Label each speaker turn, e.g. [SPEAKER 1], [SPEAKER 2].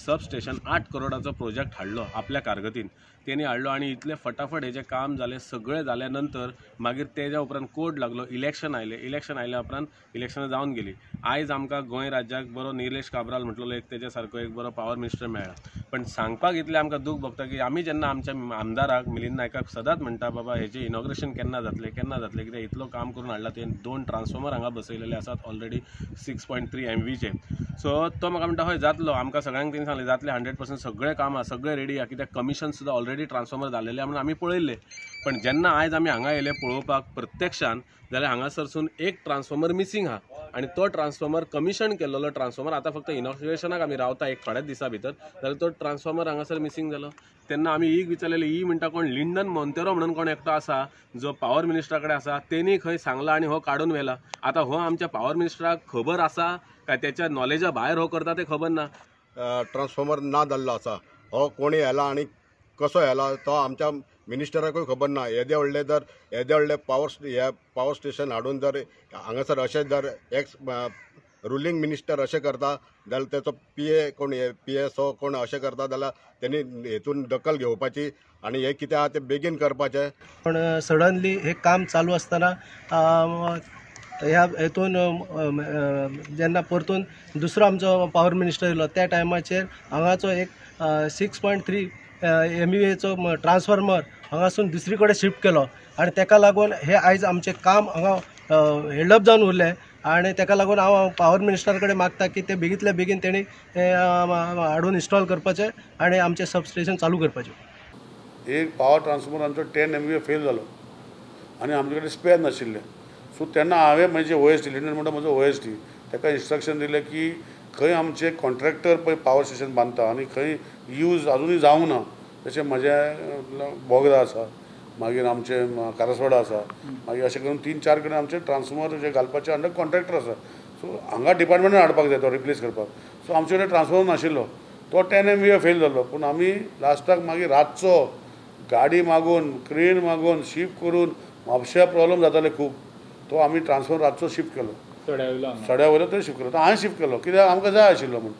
[SPEAKER 1] Sub station 8 करोडाचो project हाडलो आपल्या कारगतीन तेणी हाडलो आनी इतले फटाफट हेजें काम जालें. सगळें जाल्या नंतर मागीर तेज्या उपरांत कोर्ट लागलो, इलेक्शन आयलें, इलेक्शन आयल्या उपरांत इलेक्शनां जावन गेली. आयज आमकां गोंय राज्याक बरो निलेश काब्राल म्हटलेलो एक तेज्या सारको एक बरो पावर मिनिस्टर मेळ्ळा. पण सांगपाक इतलें आमकां दूख भोगता की आमी जेन्ना आमच्या आमदाराक मिलिंद नायकाक सदांच म्हणटा बाबा हेजें इनॉग्रेशन केन्ना जातलें केन्ना जातलें, कित्याक इतलो काम करून हाडला. ते 2 ट्रान्सफॉर्मर हांगा बसयलेले आसात ऑलरेडी 6.3 MVचे. सो तो म्हाका म्हणटा हय जातलो, आमकां सगळ्यांक तेणी सांगलें जातलें 100% सगळें काम आसा, सगळें रेडी आसा, कित्याक कमिशन सुद्दां ऑलरेडी ट्रान्सफॉर्मर जाल्लेले म्हणून आमी पळयल्ले. पण जेन्ना आयज आमी हांगा येयले पळोवपाक प्रत्यक्षान जाल्यार हांगासरसून एक ट्रान्सफॉर्मर मिसींग आहा आनी तो ट्रान्सफॉर्मर कमिशन केल्लो ट्रान्सफॉर्मर आतां फक्त इनॉग्रेशनाक आमी रावता एक थोड्याच दिसां भितर, जाल्यार तो ट्रान्सफॉर्मर हांगासर मिसींग जालो. तेन्ना आमी एक विचारलेले, ई म्हणटा कोण लिंडन मोंतेरो म्हणून कोण एकटो आसा जो पावर मिनिस्टरा कडेन आसा, तेणी खंय सांगला आनी हो काडून व्हेला. आतां हो आमच्या पावर मिनिस्टराक खबर आसा काय त्याच्या नॉलेजा भायर हो करता तें खबर ना.
[SPEAKER 2] ट्रान्सफॉर्मर ना जाल्लो आसा, हो कोणी येला आनी कसो येला तो आमच्या मिनिस्टराकूय खबर ना. येदे व्हडले जर येदे व्हडले पावर स्टेशन हाडून जर हांगासर अशें जर एक्स रुलींग मिनिस्टर अशें करता जाल्यार तेचो पी ए कोण पी एस ओ कोण अशें करता जाल्यार तेणी हेतून दखल घेवपाची आनी हें कितें आहा तें बेगीन करपाचें.
[SPEAKER 3] पण सडनली हें काम चालू आसतना ह्या हेतून जेन्ना परतून दुसरो आमचो पावर मिनिस्टर येयलो त्या टायमाचेर हांगाचो एक 6.3 MVAचो ट्रान्सफॉर्मर हांगासून दुसरी कडेन शिफ्ट केलो आनी तेका लागून हे आयज आमचें काम हांगा हेल्डअप जावन उरलें. आनी तेका लागून हांव पावर मिनिस्टर कडेन मागता की ते बेगींतल्या बेगीन तेणी हाडून इन्स्टॉल करपाचें आनी आमचें सबस्टेशन चालू करपाचें.
[SPEAKER 4] एक पावर ट्रान्सफॉर्मर आमचो 10 MVA fail जालो आनी आमचे कडेन स्पेर नाशिल्लें. सो तेन्ना हांवें म्हजे OSD Lyndon म्हणटा म्हजो OSD ताका इन्स्ट्रक्शन दिलें की खंय आमचे कॉन्ट्रॅक्टर पळय पावर स्टेशन बांदता आनी खंय यूज आजुनूय जावंक ना, जशें म्हजें बोगदा आसा, मागीर आमचें कारसवाडा आसा, मागीर अशें करून 3-4 कडेन आमचे ट्रान्सफॉर्मर जे घालपाचे अंडर कॉन्ट्रॅक्टर आसा. सो हांगा डिपार्टमेंटान हाडपाक जाय तो रिप्लेस करपाक. सो आमचे कडेन ट्रान्सफॉर्मर नाशिल्लो, तो 10 MVA fail जालो. पूण आमी लास्टाक मागीर रातचो गाडी मागून क्रेन मागून शिफ्ट करून म्हापश्या प्रॉब्लम जाताले खूब, तो आमी ट्रान्सफॉर्मर रातचो शिफ्ट केलो, सड्या वयलो तो शिफ्ट केलो, तो हांवें शिफ्ट केलो कित्याक आमकां जाय आशिल्लो म्हूण.